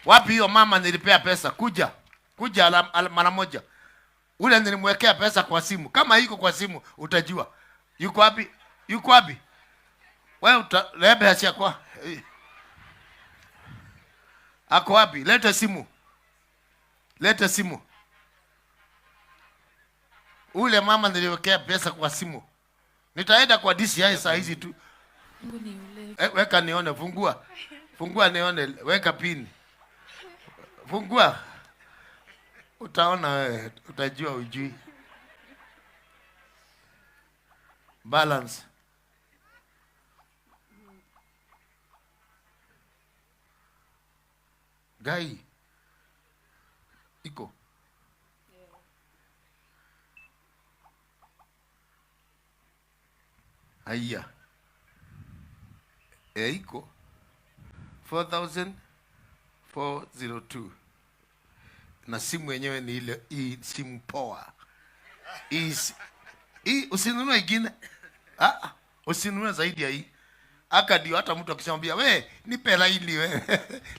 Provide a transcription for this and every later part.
Wapi hiyo mama nilipea pesa? Kuja. Kuja mara moja. Ule nilimwekea pesa kwa simu. Kama iko kwa simu utajua. Yuko wapi? Yuko wapi? Wewe utalebe hasia kwa. Ako wapi? Leta simu. Leta simu. Ule mama niliwekea pesa kwa simu. Nitaenda kwa DCI saa hizi tu. Mungu ni ule. Weka nione, fungua. Fungua nione, weka pin. Fungua. Utaona wewe, utajua ujui. Balance. Gai. Iko. Haya. Iko 4402. Na simu yenyewe ni ile hii simu poa. Hii usinunue ingine. Usinunue zaidi ya hii. Aka ndio hata mtu akishamwambia we nipe laini we.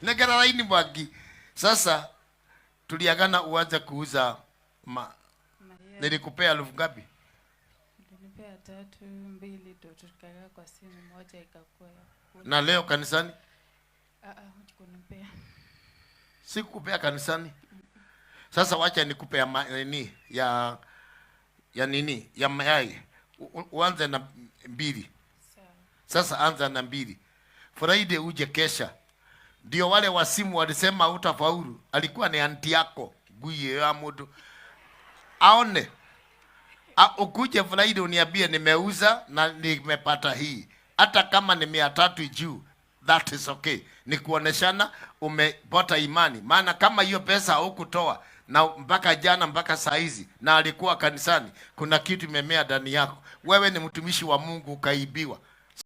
Legera laini Mwangi. Sasa tuliagana uanze kuuza Mayai. Nilikupea elfu ngapi? Nilipea 3, 2 ndio tukakaa kwa simu moja ikakuwa ya kula. Na leo kanisani? Hukunipea. Sikukupea kanisani. Sasa wacha nikupe ya nini? Ya, ya nini? Ya mayai. Uanze na 2. Sawa. Sasa anza na 2. Friday uje kesha. Ndio wale wasimu walisema hutafaulu. Alikuwa ni anti yako. Guye ya mtu. Aone. Ukuje Friday uniambie nimeuza na nimepata hii. Hata kama ni 300 juu, that is okay. Ni kuoneshana umepata imani. Maana kama hiyo pesa hukutoa na mpaka jana mpaka saa hizi na alikuwa kanisani, kuna kitu imemea ndani yako. Wewe ni mtumishi wa Mungu ukaibiwa.